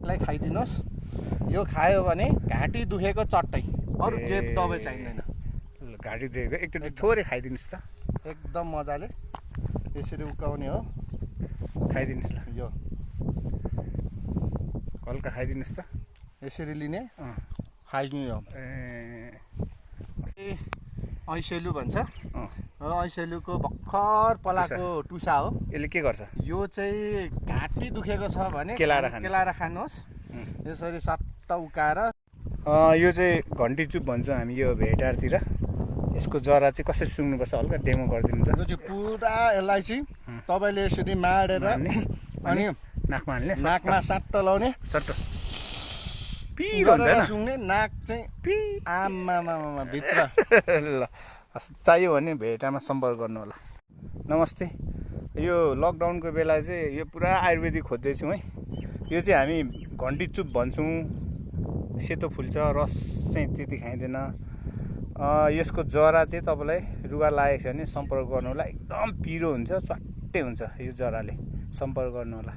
नाकलाई खाइदिनुहोस्। यो खायो भने घाँटी दुखेको चट्टै, अरू केही दबाई चाहिँदैन। घाँटी दुखेको एकचोटि थोरै खाइदिनुहोस् त, एकदम मजाले यसरी उकाउने हो। खाइदिनुहोस् ल, यो हल्का खाइदिनुहोस् त, यसरी लिने खाइदिने हो। ऐसेलु भन्छ, ऐसेलुको भर्खर पलाएको टुसा हो। यसले के गर्छ? यो चाहिँ घाँटी दुखेको छ भने केलाएर खानुहोस्। यसरी सट्ट उकाएर। यो चाहिँ घन्टी चुप भन्छौँ हामी यो भेटारतिर। यसको जरा चाहिँ कसरी सुँग्नुपर्छ हल्का डेमो गरिदिनु त। यो चाहिँ पुरा यसलाई चाहिँ तपाईँले यसरी माडेर अनि नाकमा हाल्ने, नाकमा सट्ट लाउने, सट्ट पिरो हुन्छ हैन, सुँग्ने। नाक चाहिँ आमामामा भित्र। ल चाहियो भने भेटामा सम्पर्क गर्नु होला। नमस्ते। यो लकडाउनको बेला चाहिँ यो पुरा आयुर्वेदिक खोज्दैछौँ है। यो चाहिँ हामी घन्टी चुप भन्छौँ। सेतो फुल्छ, रस चाहिँ त्यति खाइँदैन। यसको जरा चाहिँ तपाईँलाई रुगा लागेको छ भने सम्पर्क गर्नु होला। एकदम पिरो हुन्छ, च्वाट्टै हुन्छ यो जराले। सम्पर्क गर्नु होला।